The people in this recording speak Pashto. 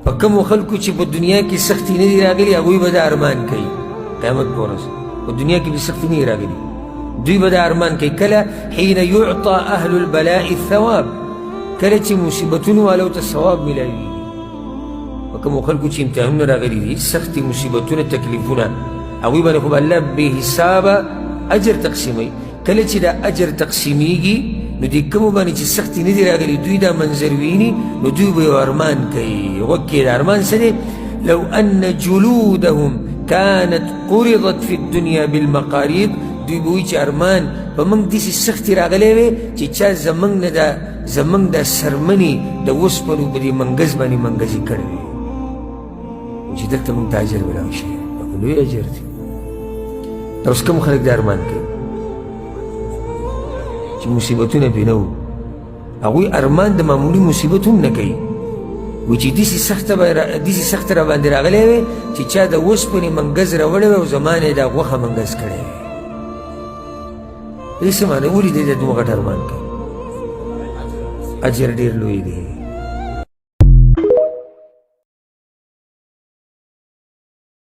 په کومو خلکو چې په دنیا کې سختي نه دي راغلي، هغوی به دا ارمان کوي. قیامت په ورځ په دنیا کې به سختي نه دي راغلي، دوی به دا ارمان کوي. کله؟ حین یعطى اهل البلاء الثواب، کله چې مصیبتونو والو ته ثواب میلاویږي. په کومو خلکو چې امتحانونه راغلي دي، سختې مصیبتونه، تکلیفونه، هغوی باندې خو به الله بې حسابه اجر تقسیموي. کله چې دا اجر تقسیمیږي، نو دې کومو باندې چې سختې نه دي راغلي، دوی دا منظر ویني، نو دوی به یو ارمان کوي. غوږ کې د ارمان څه دی؟ لو ان جلودهم كانت قرضت في الدنيا بالمقاريض. دوی به وایي چې ارمان په موږ داسې سختې راغلی وی چې چا زموږ نه دا زموږ د څرمنې د اوسپنو په دې منګز باندې منګزې کړې وي، چې دلته موږ ته اجر ملاو شي. دا خو لوی اجر دی. دا اوس کوم خلک دا ارمان کوي چې مصیبتونه پرې نه وو؟ هغوی ارمان د معمولي مصیبت هم نه کوي، وایي چې داسې سخته را باندې راغلی وی چې چا د اوسپنې منګز راوړی وی او زما نه یې دا غوښه منګز کړی وی. دې څه معنی؟ ولې دې دومره غټ ارمان کوي؟ اجر ډېر لوی دی.